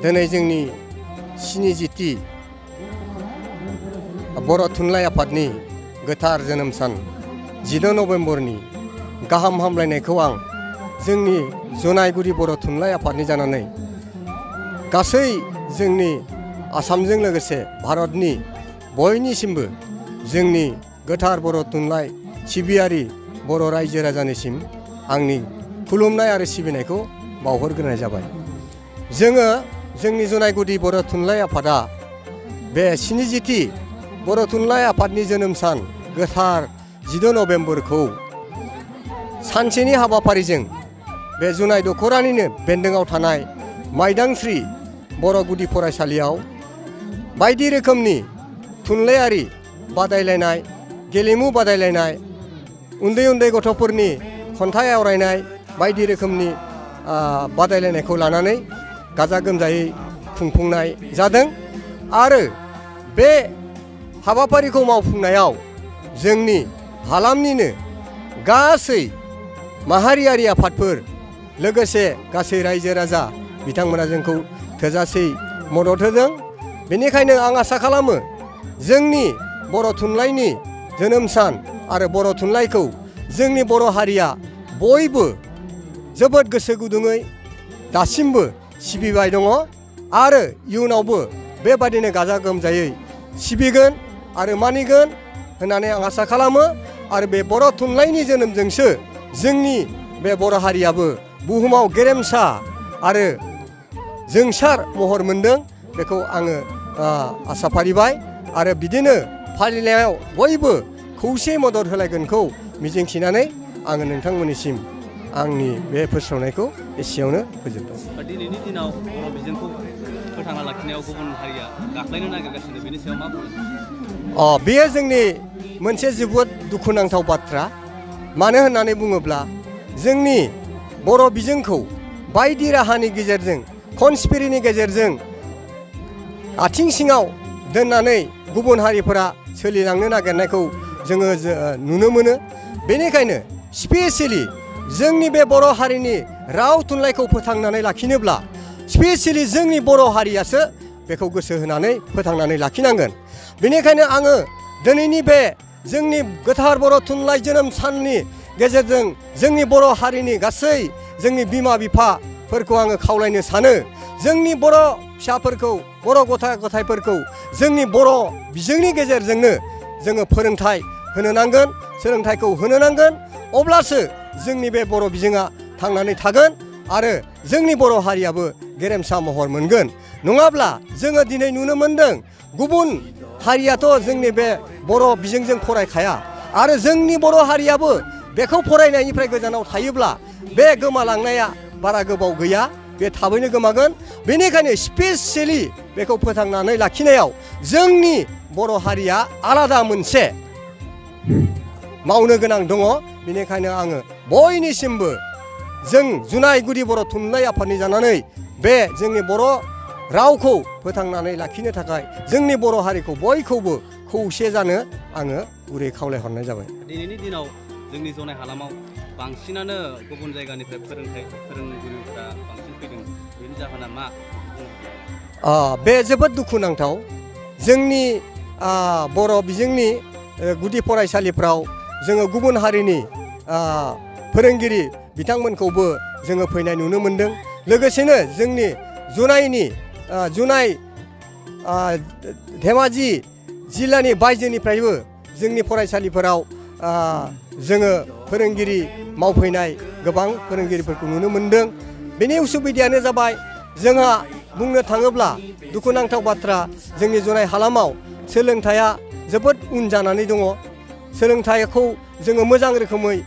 दिनै जोंनि 70थि बर' थुनलाइ आफादनि गोथार जोनोम सान 10 नभेम्बरनि गाहाम हामलायनायखौ आं जोंनि जनायगुरि बर' थुनलाइ आफादनि जानानै गासै जोंनि आसामजों लोगोसे भारतनि बयनिसिमबो जोंनि गोथार बर' थुनलाइ सिबियारि बर' रायजो राजानिसिम आंनि खुलुमनाय आरो सिबिनायखौ बावहरग्रोनाय जाबाय। जोङो जोंनि जनायगुरि बर' थुनलाइ आफादा बे 70थि बर' थुनलाइ आफादनि जोनोम सान गोथार 10 नभेम्बरखौ सानसेनि हाबाफारिजों बे जुनाय दख'रानिनो बेन्दोङाव थानाय माइदांस्रि बर' गुदि फरायसालियाव बायदि रोखोमनि थुनलाइयारि बादायलायनाय, गेलेमु बादायलायनाय, उन्दै उन्दै गथ'फोरनि खन्थाइ आवरायनाय बायदि रोखोमनि बादायलायनायखौ लानानै गाजा गोमजायै खुंफुंनाय जादों। आरो बे हाबाफारिखौ मावफुंनायाव जोंनि हालामनिनो गासै माहारियारि आफादफोर लोगोसे गासै रायजो राजा बिथांमोना जोंखौ थोजासे मदद होदों। बेनिखायनो आं आसा खालामो जोंनि बर' थुनलाइनि जोनोम सान आरो बर' थुनलाइखौ जोंनि बर' हारिया बयबो जोबोद गोसो गुदुङै दासिमबो सिबिबाय दङ आरो इयुनावबो बेबादिनो गाजा गोमजायै सिबिगोन आरो मानिगोन होननानै आं आसा खालामो। आरो बे बर' थुनलाइनि जोनोमजोंसो जोंनि बे बर' हारियाबो बुहुमाव गेरेमसा आरो जोंसार महर मोनदों, बेखौ आङो आसा फारिबाय आरो बिदिनो फालिनायाव बयबो खौसे मदद होलायगोनखौ मिजिंथिनानै आङो नोंथांमोननिसिम आंनि बे फोसावनायखौ एसेयावनो फोजोबदों। दिनैनि दिनाव बर' बिजोंखौ फोथांना लाखिनायाव गुबुन हारिया गाख्लायनो नागिरगासिनो, बेनि सायाव मा बुङो? बेयो जोंनि मोनसे जोबोद दुखुनांथाव बाथ्रा। मानो होननानै बुङोब्ला जोंनि बर' बिजोंखौ बायदि राहानि गेजेरजों, कनस्पिरिनि गेजेरजों आथिं सिङाव दोननानै गुबुन हारिफोरा सोलिलांनो नागिरनायखौ जोङो नुनो मोनो। बेनिखायनो स्पेसियेलि जोंनि बे बर' हारिनि राव थुनलाइखौ फोथांनानै लाखिनोब्ला स्पेसियेलि जोंनि बर' हारियासो बेखौ गोसो होनानै फोथांनानै लाखिनांगोन। बेनिखायनो आङो दिनैनि बे जोंनि गोथार बर' थुनलाइ जोनोम साननि गेजेरजों जोंनि बर' हारिनि गासै जोंनि बिमा बिफाफोरखौ आङो खावलायनो सानो, जोंनि बर' फिसाफोरखौ, बर' गथ' गथायफोरखौ जोंनि बर' बिजोंनि गेजेरजोंनो जोङो फोरोंथाइ होनो नांगोन, सोलोंथाइखौ होनो नांगोन। अब्लासो जोंनि बे बर' बिजोङा थांनानै थागोन आरो जोंनि बर' हारियाबो गेरेमसा महर मोनगोन। नङाब्ला जोङो दिनै नुनो मोन्दों गुबुन हारियाथ' जोंनि बे बर' बिजोंजों फरायखाया आरो जोंनि बर' हारियाबो बेखौ फरायनायनिफ्राय गोजानाव थायोब्ला बे गोमालांनाया बारा गोबाव गैया, बे थाबैनो गोमागोन। बेनिखायनो स्पेसियेलि बेखौ फोथांनानै लाखिनायाव जोंनि बर' हारिया आलादा मोनसे मावनो गोनां दङ। बेनिखायनो आङो बयनिसिमबो जों जुनायगुरि बर' थुनलाइ आफादनि जानानै बे जोंनि बर' रावखौ फोथांनानै लाखिनो थाखाय जोंनि बर' हारिखौ बयखौबो खौसे जानो आङो गुरै खावलायहरनाय जाबाय। दिनैनि दिनाव जोंनि जनाय हालामाव बांसिनानो गुबुन जायगानिफ्राय फोरोंगिरिफोरा बांसिन फैदों, बेनि जाहोना मा? बे जोबोद दुखुनांथाव। जोंनि बर' बिजोंनि गुदि फरायसालिफ्राव जोङो गुबुन हारिनि फोरोंगिरि बिथांमोनखौबो जोङो फैनाय नुनो मोन्दों। लोगोसेनो जोंनि जुनाय धेमाजि जिल्लानि बायजोनिफ्रायबो जोंनि फरायसालिफोराव जोङो फोरोंगिरि मावफैनाय गोबां फोरोंगिरिफोरखौ नुनो मोन्दों। बेनि उसुबिदायानो जाबाय जोंहा बुंनो थाङोब्ला दुखुनांथाव बाथ्रा, जोंनि जनाय हालामाव सोलोंथाइया जोबोद उन जानानै दङ। सोलोंथाइखौ जोङो मोजां रोखोमै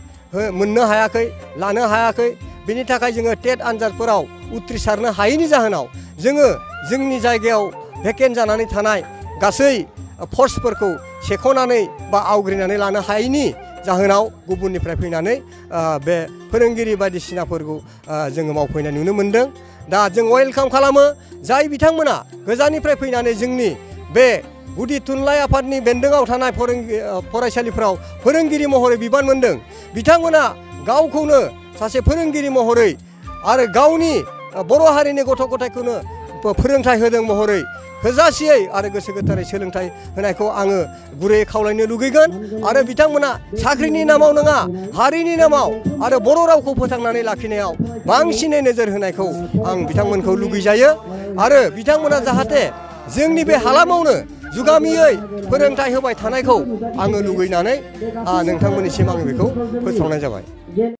मोननो हायाखै, लानो हायाखै। बेनि थाखाय जोङो टेट आनजादफोराव उथ्रिसारनो हायैनि जाहोनाव जोङो जोंनि जायगायाव भेकेन्ट जानानै थानाय गासै पस्टफोरखौ सेख'नानै बा आवग्रिनानै लानो हायैनि जाहोनाव गुबुननिफ्राय फैनानै बे फोरोंगिरि बायदिसिनाफोरखौ जोङो मावफैनाय नुनो मोन्दों। दा जों वेलकाम खालामो जाय बिथांमोना गोजाननिफ्राय फैनानै जोंनि बे गुदि थुनलाइ आफादनि बेन्दोङाव थानाय फरायसालिफ्राव फोरोंगिरि महरै बिबान मोनदों। बिथांमोना गावखौनो सासे फोरोंगिरि महरै आरो गावनि बर' हारिनि गथ' गथायखौनो फोरोंथाइ होदों महरै थोजासेयै आरो गोसो गोथारै सोलोंथाइ होनायखौ आङो गुरैयै खावलायनो लुगैगोन आरो बिथांमोना साख्रिनि नामाव नङा हारिनि नामाव आरो बर' रावखौ फोथांनानै लाखिनायाव बांसिनै नोजोर होनायखौ आं बिथांमोनखौ लुगैजायो आरो बिथांमोना जाहाथे जोंनि बे हालामावनो जुगामियै फोरोंथाइ होबाय थानायखौ आङो लुगैनानै नोंथांमोननिसिम आङो बेखौ फोसावनाय जाबाय।